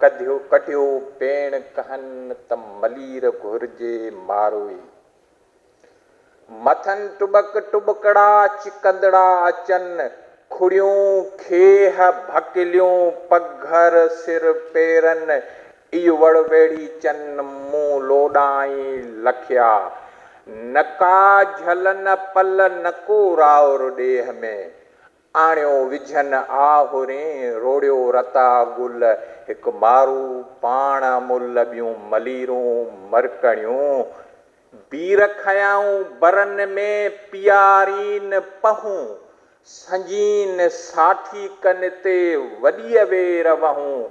ڪڍيو ڪڍيو پيڻ ڪهن ته ملير گهرجي ماروئي. مٿن ٽٻڪ ٽٻڪڙا چڪندڙا اچن، کڙيون کيهه ڀڪليون پگهر سر پيرن، اي وڙ ويڙهيچن مون لوڏائين لکيا. نه ڪا جهل نه پل نه ڪو رائور ڏيهه ۾. آڻيو وجهن آهورين، روڙيو رتا گل، هڪ مارو پاڻ امل ٻيون مليرون مرڪڻيون، بير کنيائون برن ۾، پيارين پهون، سنجين ساٺي ڪن تي، وڏيء وير وهون،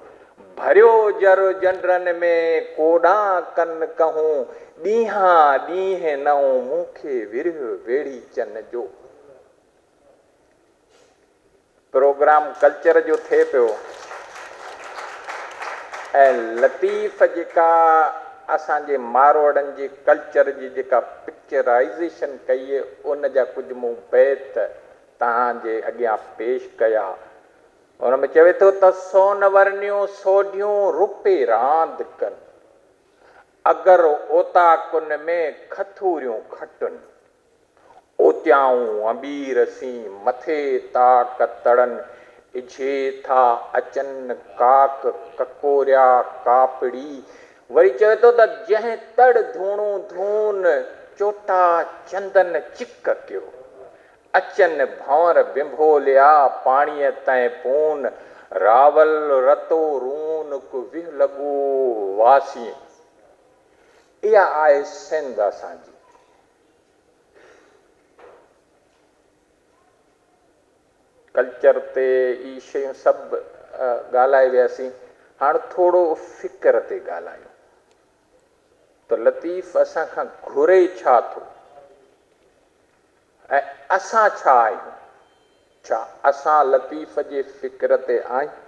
ڀريو جر جنڊن ۾، ڪوڏان ڪن ڪهون، ڏينهان ڏينهن نئون، مون کي ورهه ويڙهيچن جو. پروگرام ڪلچر جو ٿئي پيو ۽ لطيف جيڪا اسان جي ماروئڙن جي ڪلچر جي جيڪا پڪچرائيزيشن ڪئي ان جا ڪجهه مون بيت توهان جي اڳيان پيش ڪيا. ان ۾ چوي ٿو ته سون ورنيون سوڍيون روپي راند ڪن، اگر اوطاقن ۾ کٿوريون کٽن. اوتيائون امير سين مٿي تاڪ تڙن، اجهي ٿا اچن ڪاڪ ڪڪوريا ڪاپڙي. وري چوي ٿو ته جنهن تڙ ڌوڻو ڌون، چوٽا چندن چڪ ڪيو. اچن ڀنور بنڀوليا پاڻيء تئين پون، راول رتو رون ڪ ويهه لڳو واسين. اها آهي سنڌ اسان جي. ڪلچر تي اهي شيون سڀ ڳالهائي وياسين، هاڻ ٿورو فڪر تي ڳالهايون ته لطيف اسان کان گهري ڇا ٿو ۽ اسان ڇا آهيون؟ ڇا اسان لطيف جي فڪر تي آهيون؟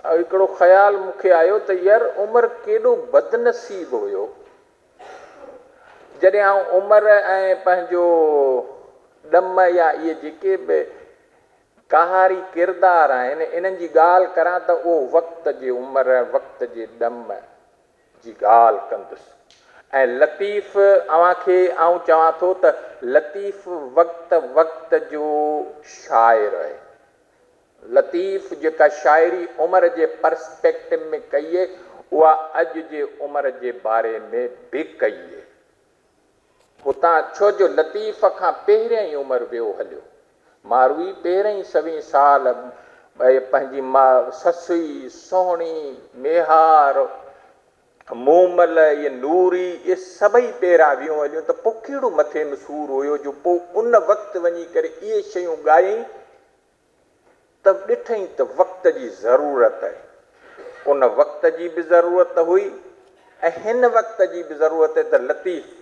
هڪڙو خيال مون کي آيو ته يار عمر ڪيڏو بدنصيب هيو جڏهن آئون عمر ۽ پنهنجو ڏم يا اهي جيڪي به قهاري ڪردار آهن انهن جي ڳالهه ڪران ته اهو وقت جي عمر وقت جي ڏم جي ڳالهه ڪندس ۽ لطيف اوهان کي آئون چوان ٿو ته لطيف وقت وقت جو شاعر اهي. لطيف جيڪا شاعري عمر جي پرسپيڪٽو ۾ ڪئي اهي اها اڄ جي عمر جي باري ۾ به ڪئي اهي. هتان ڇو جو لطيف کان پهريائين عمر ويو هليو. ماروي پهرئين سوين سال پنهنجي سسئي، سهڻي، ميهار، مومل، اهي نوري، اهي سڀئي پهريان ويون هليون ته پوء ڪهڙو مٿي ۾ سور هيو جو پوء ان وقت وڃي ڪري اهي شيون ڳايائين. ته ڏٺئين ته وقت جي ضرورت آهي. ان وقت جي به ضرورت هئي ۽ هن وقت جي به ضرورت آهي ته لطيف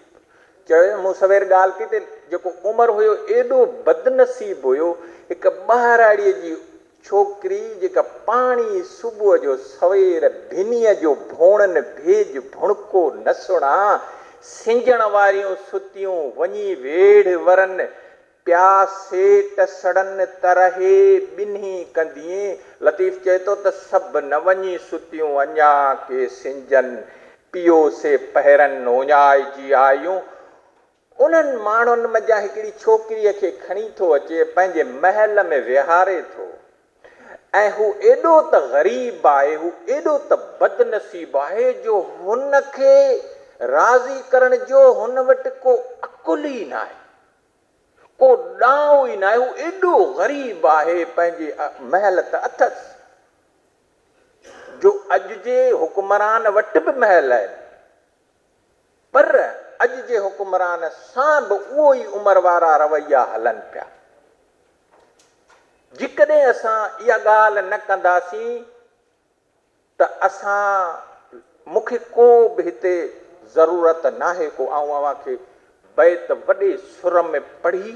چيو مون سوير ڳالهه ڪئي ته جيڪو عمر هيو ايڏو بدنصيب هيو هڪ ٻهراڙيء جي ڇوڪري جيڪا پاڻي صبح جو سوير ڀنيء جو ڀوڻن ڀيڄ ڀڻڪو نه سڻان سنجڻ واريون ستيون وڃي ويڙهه ورن پيا سيٽ سڙن ترهي ٻنهي ڪنديين. لطيف چئي ٿو ته سڀ نه وڃي ستيون اڃا ڪي سنجن، پيو سي پهرن اڃائجي آيون. انهن ماڻهن منجهان هڪڙي ڇوڪريء کي کڻي ٿو اچي پنهنجي محل ۾ ويهاري ٿو ۽ هو ايڏو ته غريب آهي، هو ايڏو ته بدنصيب آهي جو هن کي راضي ڪرڻ جو هن وٽ ڪو عقل ئي ناهي. ڪو ڏانء ئي ناهي، هو ايڏو غريب آهي، پنهنجي محل ته اٿس، جو اڄ جي حڪمران وٽ به محل آهن، پر اڄ جي حڪمران سان به اهو ئي عمر وارا رويا هلن پيا. جيڪڏهن اسان اها ڳالهه نه ڪنداسين ته اسان، مون کي ڪو به هتي ضرورت ناهي ڪو آئون اوهان کي بيت وڏي سر ۾ پڙهي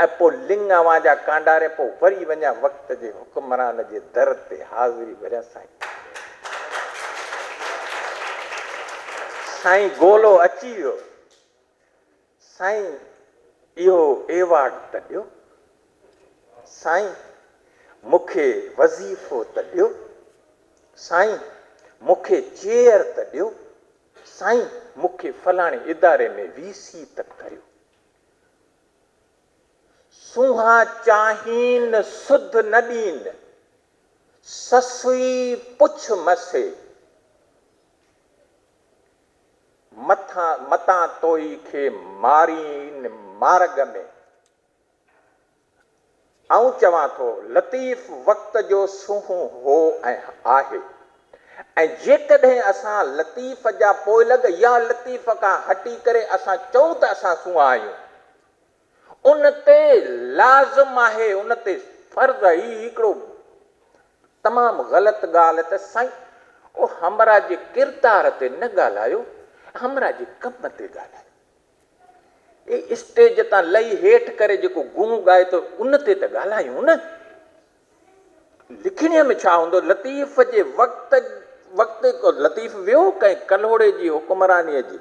۽ پوء لڱ اوهان جا ڪانڊاري پوء وري وڃان وقت جي حڪمران جي در تي حاضري ڀريان سائين سائين گولو اچي ويو سائين اهو ايوارڊ ته ڏيو. سائين! مون کي وظيفو ته ڏيو، سائين مون کي چيئر ته ڏيو، سائين مون کي فلاڻي اداري ۾ وي سي ته ڪريو. سونهان چاهين سڌ نه ڏين، سسئي پڇ مسي. مٿان متان توئي کي مارين مارڳ ۾. آئون چوان ٿو لطيف وقت جو سونهون هو ۽ آهي ۽ جيڪڏهن اسان لطيف جا پوئلڳ يا لطيف کان هٽي ڪري اسان چئون ته اسان سونهان آهيون ان تي لازم آهي ان تي فرض هي هڪڙو تمام غلط ڳالهه ته سائين او همراهه جي ڪردار تي نه ڳالهايو همراهه جي ڪم تي ڳالهايو. اي اسٽيج تان لهي هيٺ ڪري جيڪو گون ڳائي ٿو ان تي ته ڳالهايون نه. لکڻيء ۾ ڇا هوندو لطيف جي وقت وقت لطيف ويو ڪنهن ڪلهوڙي جي حڪمرانيء جي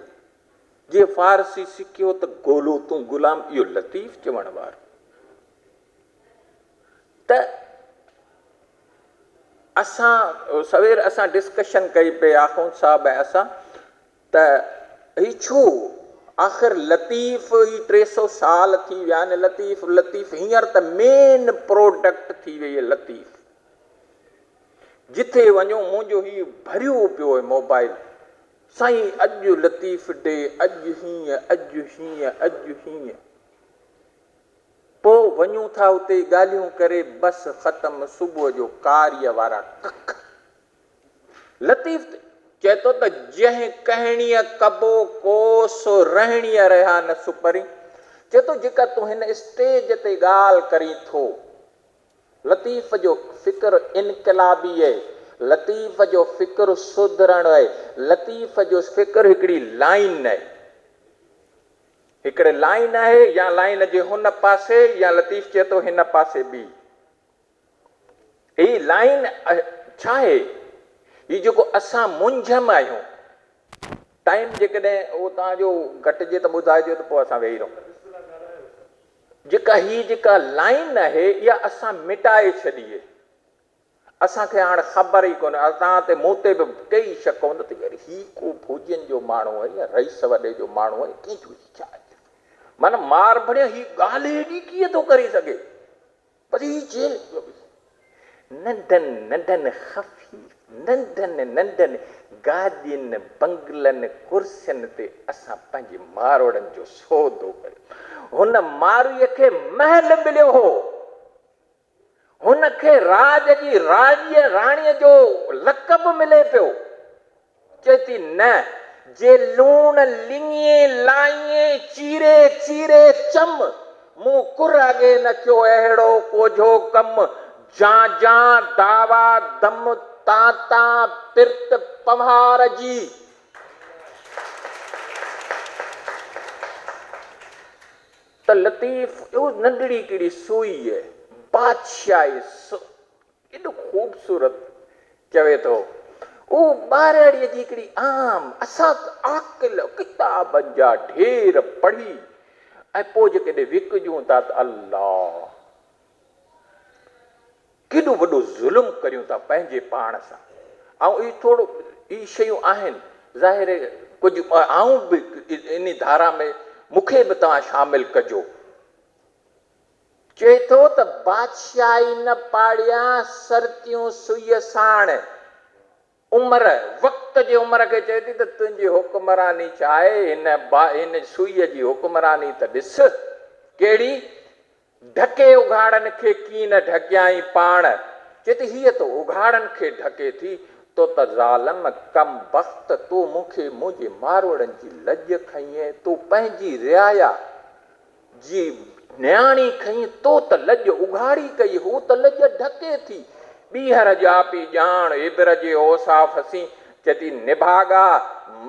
جي فارسي سکيو ته گولو تون غلام اهو لطيف چوڻ وارو ته اسان سوير اسان ڊسڪشن ڪئي پئي آخوند صاحب ۽ اسان ته هي ڇو؟ آخر لطيف هي 300 سال ٿي ويا آهن لطيف لطيف هينئر ته مين پروڊڪٽ ٿي وئي آهي لطيف جٿي وڃو منهنجو هي ڀريو پيو آهي موبائل سائين اڄ لطيف ڊي اڄ هيئن اڄ هيئن اڄ هيئن پوء وڃون ٿا اتي ڳالهيون ڪري بس ختم صبح جو ڪاريء وارا ڪک لطيف چئي ٿو ته جنهن ڪهڻيء ڪبو ڪو سو رهڻيء رهيا نه سپرين. چئي ٿو جيڪا تون هن اسٽيج تي ڳالهه ڪرين ٿو. لطيف جو فڪر انقلابي اهي. لطيف جو فڪر سڌرڻ اهي. لطيف جو فڪر هڪڙي لائين اهي. هڪڙي لائين آهي يا لائين جي هن پاسي يا لطيف چئي ٿو هن پاسي ٻي. هي لائين ڇا آهي؟ هي جيڪو اسان منجهم آهيون. ٽائيم جيڪڏهن اهو توهان جو گهٽجي ته ٻڌائجو ته پوء اسان ويهي رهون. جيڪا هي جيڪا لائين آهي اها اسان مٽائي ڇڏي آهي. اسان کي هاڻ خبر ئي ڪونهي. توهان تي مون تي به ڪيئي شڪ هوندو ته يار هي ڪو فوجين جو ماڻهو آهي يا رئيس وڏي جو ماڻهو آهي ڪنهن جو هي ڇا آهي؟ معنيٰ مار ڀڻيا هي ڳالهه ايڏي ڪيئن ٿو ڪري سگهي؟ پر هي جيل ننڍن ننڍن خفيف ننڍن ننڍن گاڏين، بنگلن، ڪرسين تي اسان پنهنجي ماروئڙن جو سودو ڪيو. هن ماروئي کي محل مليو هو. هن کي راڄ جي راڄيء راڻيء جو لقب ملي پيو. چئي ٿي، نه، جي لوڻ لڱين لائين چيري چيري چم، مون ڪر اڳي نه ٿيو اهڙو ڪوجهو ڪم، جان جان دعويٰ دم تان تان پرت پنهوار جي. ته لطيف اهو ننڍڙي ڪهڙي سوئي بادشاهي ڪيڏو خوبصورت چوي ٿو. اهو ٻارڙيء جي هڪڙي عام اسان ته عاقل ڪتابن جا ڍير پڙهي ۽ پوء جيڪڏهن وڪجون ٿا ته الله ڪيڏو وڏو ظلم ڪريون ٿا پنهنجي پاڻ سان. آئون اهي ٿورو اهي شيون آهن ظاهر ڪجهه آئون به انهي ڌارا ۾ مون کي به توهان شامل ڪجو. چئي ٿو ته بادشاهي نه پاڙيان سرتيون سوئيء ساڻ. عمر، وقت جي عمر کي چئي ٿي ته تنهنجي حڪمراني ڇا آهي، هن هن سوئيء جي حڪمراني ته ڏس، ڪهڙي؟ ڍڪي اگهاڙن کي ڪين ڍڪيائين پاڻ. چئي ٿي هيء ته اگهاڙن کي ڍڪي ٿي، تو ته ظالم، ڪم بخت، تو مون کي منهنجي ماروئڙن جي لڄ کنئين، تو پنهنجي رعايا جي نياڻي کنئي تو ته لڄ اگهاڙي ڪئي، هو ته لڄ ڍڪي ٿي. ٻيهر ڄاپي ڄاڻ عبر جي اوصاف سين، چئي ٿي نڀاڳا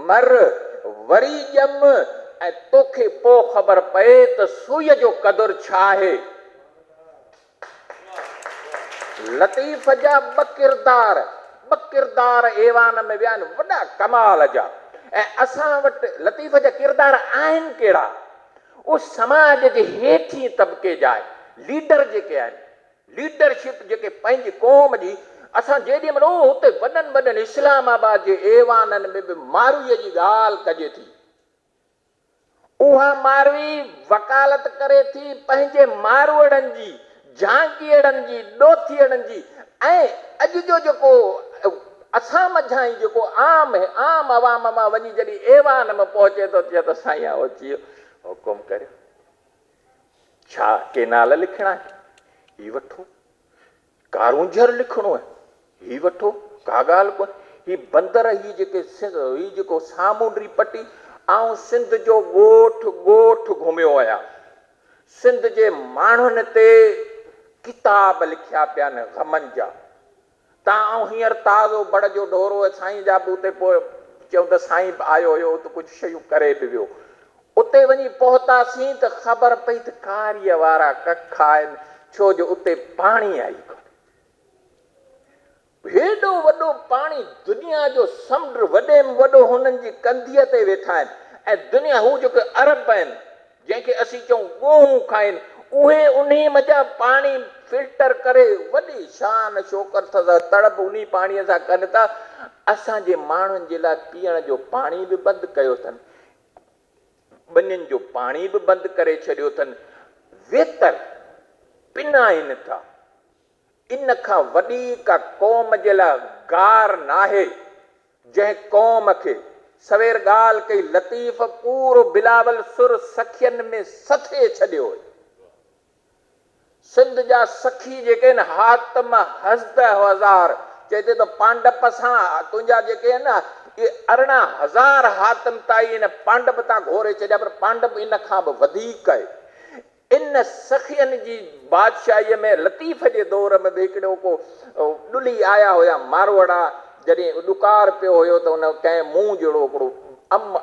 مر، وري ڄم ۽ توکي پوء خبر پئي ته سوئيء جو قدر ڇا آهي. لطيف جا ٻه ڪردار، ٻه ڪردار ايوان ۾ ويا آهن وڏا ڪمال جا ۽ اسان وٽ لطيف جا ڪردار آهن ڪهڙا؟ اهي سماج جي هيٺين طبقي جا آهن، ليڊر جيڪي آهن، ليڊرشپ جيڪي پنهنجي قوم جي اسان جيڏي مهل او هتي وڏن وڏن اسلام آباد جي ايوانن ۾ به مارويء جي ڳالهه ڪجي ٿي. اها ماروي وڪالت ڪري ٿي پنهنجي ماروئڙن جي، جهانگيئڙن جي، ڏوٿيئڙن جي ۽ اڄ جو جيڪو اسان منجهان ئي جيڪو عام عام عوام مان وڃي جڏهن ايوان ۾ پهچي ٿو چئي ٿو سائين آئون اچي ويو حڪم ڪريو. ڇا ڪينال لکڻا آهن؟ هي وٺو. ڪارونجهر لکڻو آهي؟ هي وٺو. ڪا ڳالهه ڪونهي. هي بندر، هي جيڪي هي جيڪو سامونڊي پٽي، آئون سنڌ جو ڳوٺ ڳوٺ گهميو آهيان. سنڌ جي ماڻهن تي ڪتاب لکيا پيا آهن غمن جا. تان آئون هينئر تازو بڙ جو ڍورو ۽ سائين جا به اتي پوء چيون ته سائين به آيو هيو ات ڪجهه شيون ڪري به ويو. اتي وڃي پهتاسين ته خبر پئي ته ڪاريء وارا ڪک آهن ڇو جو اتي پاڻي آئي ڪونهي. هيڏو وڏو پاڻي دنيا جو سمنڊ وڏي ۾ وڏو هنن جي ڪنڌيء تي ويٺا آهن ۽ دنيا هو جيڪي عرب آهن جنهن کي اسين چئون ڳوهون کائين، اهي انهي منجهان پاڻي فلٽر ڪري وڏي شان شوڪت سان تڙپ انهي پاڻيء سان ڪن ٿا. اسان جي ماڻهن جي لاء پيئڻ جو پاڻي به بند ڪيو اٿن، ٻنين جو پاڻي به بند ڪري ڇڏيو اٿن، ويتر پنائين ٿا. ان کان وڏي ڪا قوم جي لاء گار ناهي، جنهن قوم کي سوير ڳالهه ڪئي لطيف پورو بلاول سر سکين ۾ سٿي ڇڏيو هي. سنڌ جا سکي جيڪي آهن حاتم هزده هزار چئي ٿي ته پانڊپ سان تنهنجا جيڪي آهن نه اهي 18,000 حاتم تائين هن پانڊپ تان گهوري ڇڏيا پر پانڊپ ان کان به وڌيڪ آهي. ان سخين جي بادشاهيء ۾ لطيف جي دور ۾ به هڪڙو ڪو ڏلهي آيا هيا ماروئڙا، جڏهن ڏڪار پيو هيو ته ان ڪنهن مون جهڙو هڪڙو ام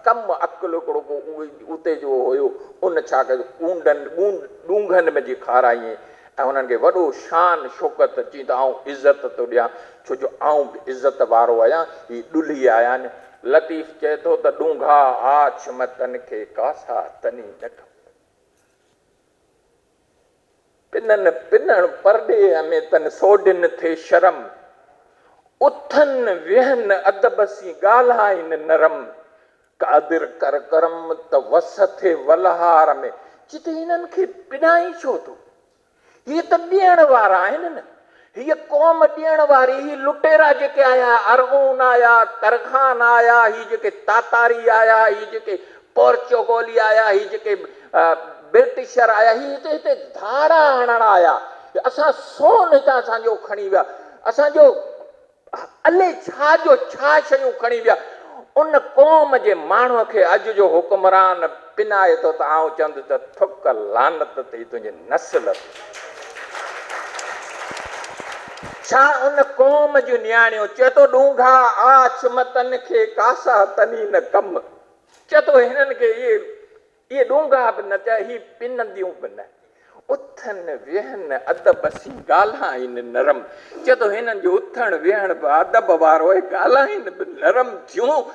ڪم عقل هڪڙو ڪو اتي جو هيو، ان ڇا ڪيو ڪونڊن ڏونگهن ۾ جي کارايائين ۽ انهن کي وڏو شان شوڪت چين ته آئون عزت ٿو ڏيان ڇو جو آئون به عزت وارو آهيان، هي ڏلهي آيا آهن. لطيف چئي ٿو ته ڏونگها آڇ م تن کي ڪاسا تني نه ڪم. پنن پنڻ پرڏيهه ۾ تن سوڍين ٿئي شرم، اٿن ويهن ادب سين ڳالهائين نرم، قادر ڪر ڪرم ته وس ٿئي ولهار ۾. چي ته هنن کي پنائين ڇو ٿو؟ هي ته ڏيڻ وارا آهن نه. هيء قوم ڏيڻ واري، هي لٽيرا جيڪي آيا، ارغون آيا، ترخان آيا، هي جيڪي تاتاري آيا، هي جيڪي پورچوگولي آيا، هي جيڪي برٽشر آيا، هي هتي هتي ڌاڙا هڻڻ آيا. اسان سون هتان اسان جو کڻي ويا، اسان جو الائي ڇا جو ڇا شيون کڻي ويا. ان قوم جي ماڻهوء کي اڄ جو حڪمران پنائي ٿو ته آئون چوندس ته ٿڪ لعنت ٿئي تنهنجي نسل تي. ڇا ان قوم جون نياڻيون چئي ٿو ڏونگها آڇ م تن کي ڪاسا تني نه ڪم. چئي ٿو هنن کي اهي اهي ڏونگها به نه چئه، هي پننديون به نه. اٿن ويهن ادب سين ڳالهائين نرم. چئي ٿو هنن جو اٿڻ ويهڻ به ادب وارو آهي، ڳالهائين به نرم ٿيون.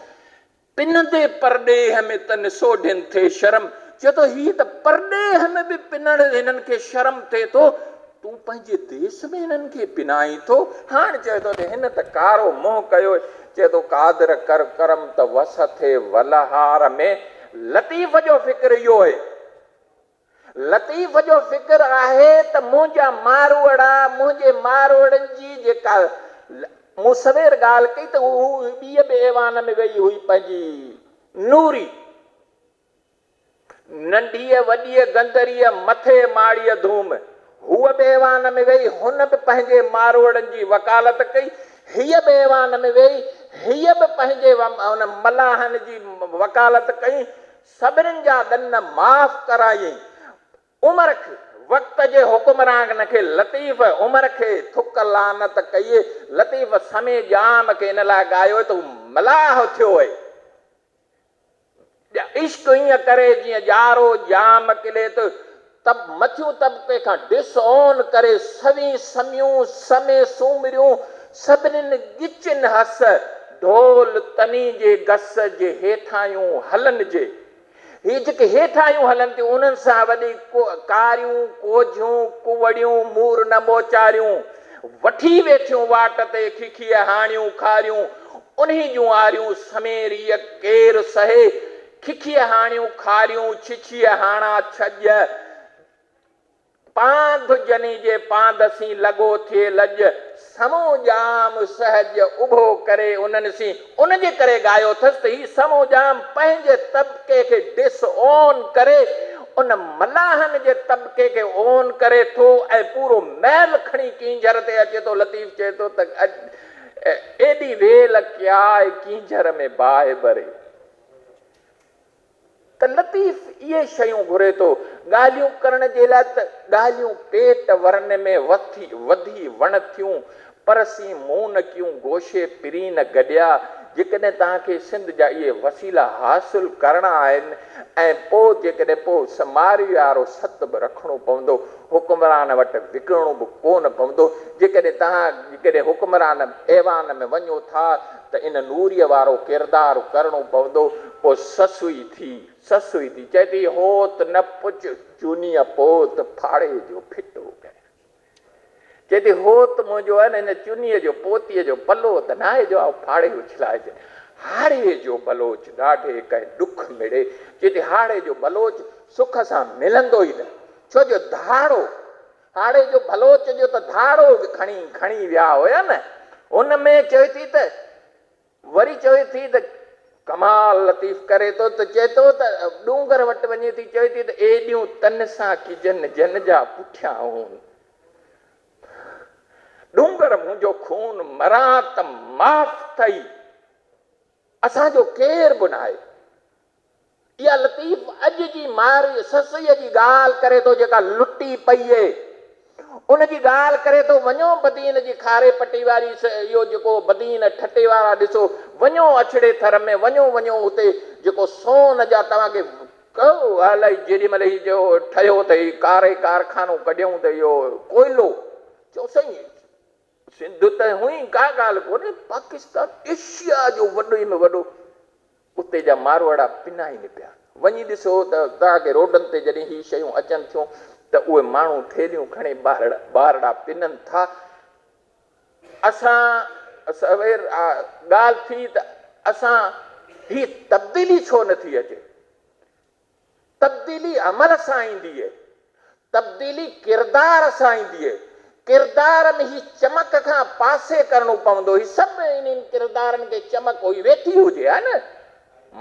پنندي پرڏيهه ۾ تن سوڍين ٿئي شرم. چئي ٿو هي ته پرڏيهه ۾ به پنڻ هنن کي شرم ٿئي ٿو. تون پنهنجي ديس ۾ هنن کي پنائين ٿو. هاڻ چئي ٿو ته هن ته ڪارو منهن ڪيو. چئي ٿو قادر ڪر ڪرم ته وس ٿئي ولهار ۾. لطيف جو فڪر اهو آهي. لطيف جو فڪر آهي ته منهنجا ماروئڙا، منهنجي ماروئڙن جي جيڪا مون سوير ڳالهه ڪئي ته هو ٻيء به ايوان ۾ ويئي هئي پنهنجي نوري. ننڍيء وڏيء گندريء مٿي ماڙيء ڌوم. هوء به ايوان ۾ ويئي، هن به پنهنجي ماروئڙن جي وڪالت ڪئي. هيء به ايوان ۾ ويئي، هيء به پنهنجي ان ملاحن جي وڪالت ڪئي. سڀنين جا ڏن معاف ڪرايائين. عمر کي، وقت جي حڪمران کي لطيف عمر کي ٿڪ لعنت ڪئي. لطيف سمي ڄام کي ان لاء ڳايو ته هو ملاح ٿيو اهي. عشق ائين ڪري جيئن ڄارو ڄام قلعي تي تب مٿيون طبقي کان ڊس اون ڪري سوين سميون سمي سومريون سڀنين ڳچين هس ڍول تني جي گس جي هيٺايون هلن جي. هي جيڪي هيٺاهيون هلن ٿيون، انهن سان وڏي ڪاريون، ڪوجهيون، ڪوڙيون، مور نه موچاريون، وٺي ويٺيون واٽ تي ککيء هاڻيون کاريون، انهي جون آريون سميريء ڪير سهي، ککيء هاڻيون کاريون، ڇڇيء هاڻا ڇڄ. پانڌ جني جي پانڌ سين لڳو ٿئي لڄ، سمون ڄام سهڄ اڀو ڪري انهن سين. ان جي ڪري ڳايو اٿس ته هي سمون ڄام پنهنجي طبقي کي ڊس اون ڪري ان ملاحن جي طبقي کي اون ڪري ٿو ۽ پورو محل کڻي ڪينجهر تي اچي ٿو. لطيف چئي ٿو ته ايڏي ويل ڪياء ڪينجهر ۾ باهه ٻري. ته لطيف اهي شيون گهري ٿو. ڳالهيون ڪرڻ جي لاء ته ڳالهيون پيٽ ورن ۾ وٿي وڌي وڻ ٿيون، پر سين مون نه ڪيون گوشي پرين نه گڏيا. جيڪڏهن توهان کي سنڌ جا اهي وسيلا حاصل ڪرڻا آهن ۽ پوء جيڪڏهن پوء سماري وارو ست به رکڻو پوندو، حڪمران وٽ وڪڻڻو به ڪونه پوندو. جيڪڏهن توهان جيڪڏهن حڪمران ايوان ۾ وڃو ٿا ته ان نوريء وارو ڪردار ڪرڻو پوندو. پوء سسئي ٿي، سسئي ٿي، چئي ٿي، هوت نه پچ، چونيء پوت، ڦاڙي جو ڦٽو ڪريان. چئي ٿي، هوت منهنجو آهي نه هن چونيء جو پوتيء جو پلو ته ناهي جو آئون ڦاڙي اڇلائي ڇڏيان. هاڙهي جو بلوچ ڏاڍي ڪنهن ڏک مڙي. چئي ٿي، هاڙهي جو بلوچ سک سان ملندو ئي نه، ڇو جو ڌاڙو هاڙهي جو بلوچ جو ته ڌاڙو به کڻي کڻي ويا هيا نه. ان ۾ چوي ٿي ته وري چوي ٿي ته ڪمال لطيف ڪري ٿو ته چئي ٿو ته ڏونگر وٽ وڃي ٿي چوي ٿي ته ايڏيون تن سان ڪجن جن جا پٺيان هون ڏونگر منهنجو خون مران ته معاف ٿئي اسان جو ڪير به ناهي. اها لطيف اڄ جي مارئي سسئيء جي ڳالهه ڪري ٿو جيڪا لٽي پئي ان جي ڳالهه ڪري ٿو وڃو بدين جي کاري پٽي واري اهو جيڪو بدين ٺٽي وارا ڏسو وڃو اڇڙي ٿر ۾ وڃو وڃو اتي جيڪو سون جا توهان کي ڪو الائي جيڏي مهل هي جو ٺهيو ته هي ڪاري ڪارخانو ڪڍيائون ته اهو ڪوئلو چيو سائين سنڌ ته هونئن ڪا ڳالهه ڪونهي، پاڪستان ايشيا جو وڏي ۾ وڏو اتي جا ماروئڙا پنا ئي نه پيا. وڃي ڏسو ته توهان کي روڊن تي جڏهن هي شيون اچن ٿيون ته اهي ماڻهو ٿيلهيون کڻي ٻارڙا پنن ٿا. اسان سوير ڳالهه ٿي ته اسان هي تبديلي ڇو نه ٿي اچي؟ تبديلي عمل سان ايندي اهي. تبديلي ڪردار سان ايندي اهي. ڪردار ۾ هي چمڪ کان پاسي ڪرڻو پوندو. هي سڀ انهن ڪردارن کي چمڪ هئي ويٺي هجي ها نه.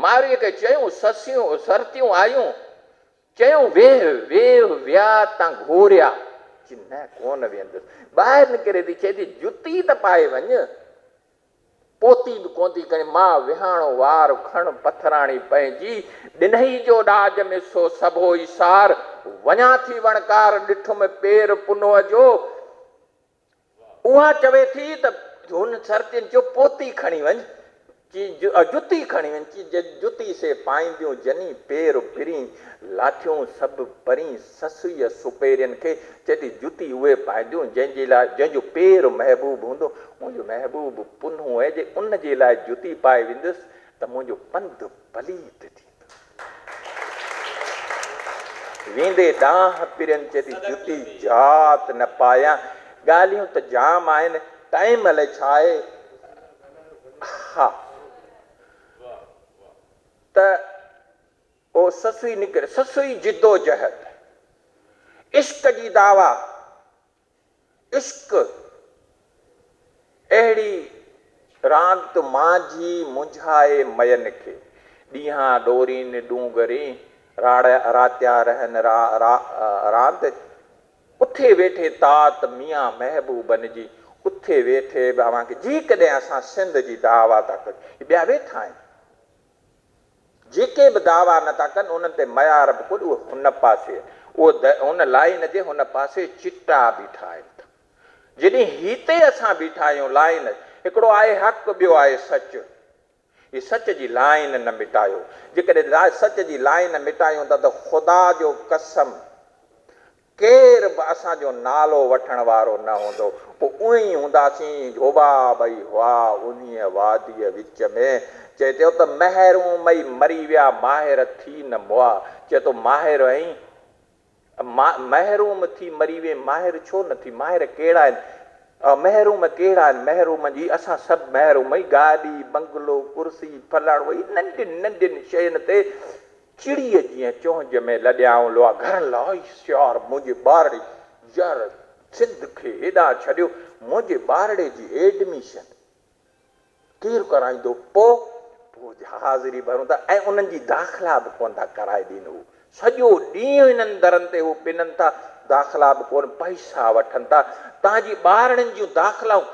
مارئيء کي چيون سسيون سرتيون آيون. چيون ويهه ويهه ويا تان گهوريا. چي نه ڪونه ويهندس. ٻاهر نڪري ٿي چئي ٿي جتي ته پائي وڃ. پوتي به ڪونه ٿي کڻي، ماء وهاڻو وار کڻ پٿراڻي پنهنجي، ڏنهئي جو ڏاج ۾ سو سڀوئي سار، وڃان ٿي وڻڪار ڏٺم پير پنهوء جو. اها چوي ٿي ته هن سرتين چيو پوتي کڻي وڃ، چي جتي کڻي وڃ، چي جتي سي پائينديون جني پير پرين، لاٿيون سڀ پرين سسئيء سپيرين کي، چئي ٿي جتي اهي پائينديون جنهن جي لاء جنهن جو پير محبوب هوندو، منهنجو محبوب پنهون اهي جي ان جي لاء جتي پائي ويندس ته منهنجو پنڌ پليت ٿيندو. ويندي ڏانهن پرين چئي ٿي جتي جات نه پايان. ڳالهيون ته جام آهن، ٽائيم الائي ڇا آهي. ها ته او سسئي نڪري، سسئي جدوجهد، عشق جي دعويٰ، عشق اهڙي راند ته مانجهي منجهائي مين کي، ڏينهان ڏورين ڏونگرين، راتيا رهن راند، اٿي ويٺي تات ميان محبوبن جي، اٿي ويٺي به اوهان کي جيڪڏهن اسان سنڌ جي دعويٰ ٿا ڪريون، هي ٻيا ويٺا آهن. جيڪي به دعويٰ نه ٿا ڪن انهن تي ميار به ڪونهي، اهي هن پاسي اهي هن لائين جي هن پاسي چٽا بيٺا آهن ته جيڏين هتي اسان بيٺا آهيون لائين هڪڙو آهي حق ٻيو آهي سچ، هي سچ جي لائين نه مٽايو، جيڪڏهن سچ جي لائين مٽايون ٿا ته خدا جو قسم. ڪير به اسان جو نالو وٺڻ وارو نه هوندو. پوء اونئين ئي هونداسين، جهوٻا ٻئي هئا انهيء واديء وچ ۾. چئي ٿو ته محروم ئي مري ويا، ماهر ٿي نه مئا. چئي ٿو ماهر ۽ محروم ٿي مري وئين، ماهر ڇو نه ٿي؟ ماهر ڪهڙا آهن؟ محروم ڪهڙا آهن؟ محروم جي اسان سڀ محروم ئي، گاڏي، بنگلو، ڪرسي، فلاڻو، هي ننڍين ننڍين شين تي چڙيء جيئن چونج ۾ لڏيائون لئا گهرن لاء يار منهنجي ٻارڙي يار سنڌ کي هيڏانهن ڇڏيو منهنجي ٻارڙي جي ايڊميشن ڪير ڪرائيندو پو پو حاضري ڀرون ٿا ۽ انهن جي داخلا به ڪونه ٿا ڪرائي ڏين هو سڄو ڏينهن انهن درن تي هو پنن ٿا داخلا به ڪونه پئسا وٺن ٿا تان جي ٻارڙن جون داخلائون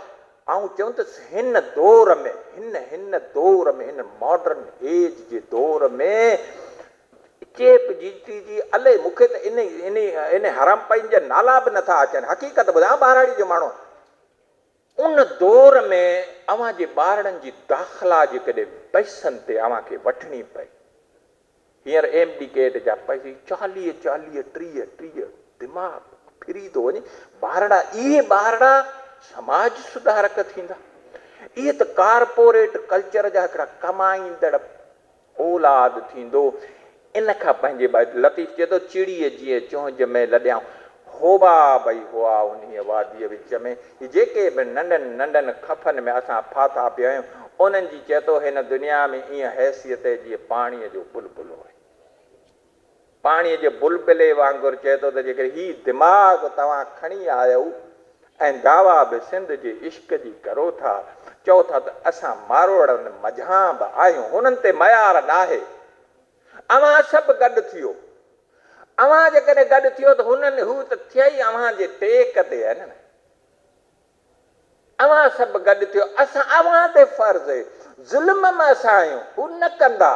آئون چوندس هن دور ۾، هن هن دور ۾، هن ماڊرن ايج جي دور ۾ چيپ جي ٽي جي الئي مون کي ته انهي انهي انهي حرامپائين جا نالا به نٿا اچن حقيقت ٻڌايان ٻهراڙي جو ماڻهو آهيان. ان دور ۾ اوهان جي ٻارڙن جي داخلا جيڪڏهن پئسن تي اوهان کي وٺڻي پئي هينئر ايم ڊي ڪيٽ جا پئسي چاليهه چاليهه ٽيهه ٽيهه دماغ ڦري ٿو وڃي ٻارڙا اهي ٻارڙا سماج سڌارڪ ٿيندا اهي ته ڪارپوريٽ ڪلچر جا هڪڙا ڪمائيندڙ اولاد ٿيندو ان کان پنهنجي لطيف چئي ٿو چڙيء جيئن چونج ۾ لڏيائون هوبا ٻئي هئا انهيء واديء وچ ۾، هي جيڪي به ننڍن ننڍن خفن ۾ اسان ڦاٿا پيا آهيون، انهن جي چئي ٿو هن دنيا ۾ ائين حيثيت آهي جيئن پاڻيء جو بلبلو آهي. پاڻيء جي بلبلي وانگر چئي ٿو ته جيڪڏهن هي دماغ توهان کڻي آيؤ ۽ دعويٰ به سنڌ جي عشق جي ڪرو ٿا، چئو ٿا ته اسان ماروئڙن منجهان به آهيون، هنن تي ميار ناهي. اوهان سڀ گڏ ٿيو. اوهان جيڪڏهن گڏ ٿيو ته هنن هو ته ٿيا ئي اوهان جي ٽيڪ تي آهن نه. اوهان سڀ گڏ ٿيو، اسان اوهان تي فرض اهي. ظلم ۾ اسان آهيون، هو نه ڪندا.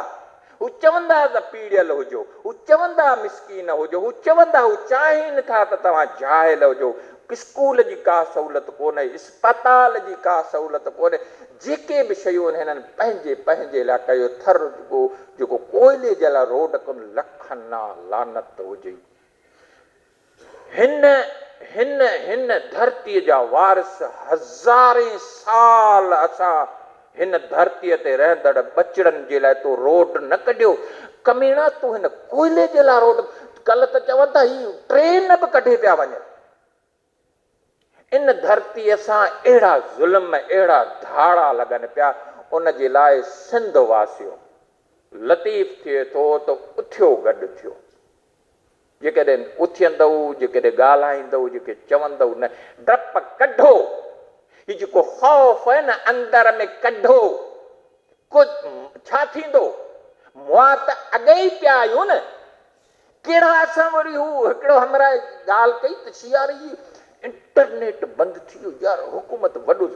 هو چوندا ته پيڙيل هجو، هو چوندا مسڪين هجو، هو چوندا هو چاهين ٿا ته توهان جاهل هجو، اسڪول جي ڪا سهولت ڪونهي، اسپتال جي ڪا سهولت ڪونهي، جيڪي به شيون آهن هنن پنهنجي پنهنجي لاء ڪيو، ٿر جيڪو جيڪو ڪوئلي جي لاء روڊ ڪن لکنا لعنت هجئي هن هن هن ڌرتي جا وارث هزارين سال اسان هن ڌرتي تي رهندڙ ٻچڙن جي لاء تو روڊ نه ڪڍيو ڪميڻا تون هن ڪوئلي جي لاء روڊ ڪلهه ته چون ٿا هي ٽرين به ڪڍي پيا وڃن. ان ڌرتيء سان اهڙا ظلم اهڙا ڌاڙا لڳن پيا، ان جي لاء سنڌ واسيو لطيف ٿئي ٿو ته اٿيو گڏ ٿيو. جيڪڏهن اٿيندؤ، جيڪڏهن ڳالهائيندؤ، جيڪي چوندؤ نه، ڊپ ڪڍو، هي جيڪو خوف آهي نه اندر ۾ ڪڍو، ڪو ڇا ٿيندو، مئا ته اڳي ئي پيا آهيون نه، ڪهڙا اسان وري هو هڪڙو همراهه ڳالهه ڪئي ته سياري جي انٽرنيٽ بند ٿي ويو يار حڪومت وڏو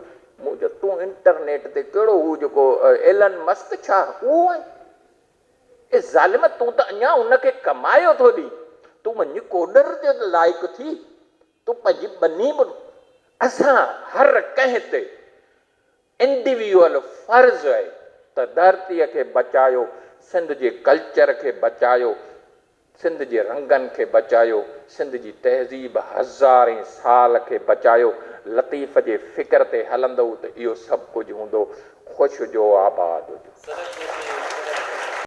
مون چيو تون انٽرنيٽ تي ڪهڙو هو جيڪو ايلن مسڪ ڇا اهو آهين اي ظالم تون ته اڃا ان کي ڪمايو ٿو ڏين تون وڃ ڪوڏر جي لائق ٿي تون پنهنجي ٻني به اسان هر ڪنهن تي انڊيويوئل فرض اهي ته ڌرتيء کي بچايو، سنڌ جي ڪلچر کي بچايو، سنڌ جي رنگن کي بچايو، سنڌ جي تهذيب هزارين سال کي بچايو، لطيف جي فڪر تي هلندؤ ته اهو سڀ ڪجهه هوندو، خوش هجو آباد هجو.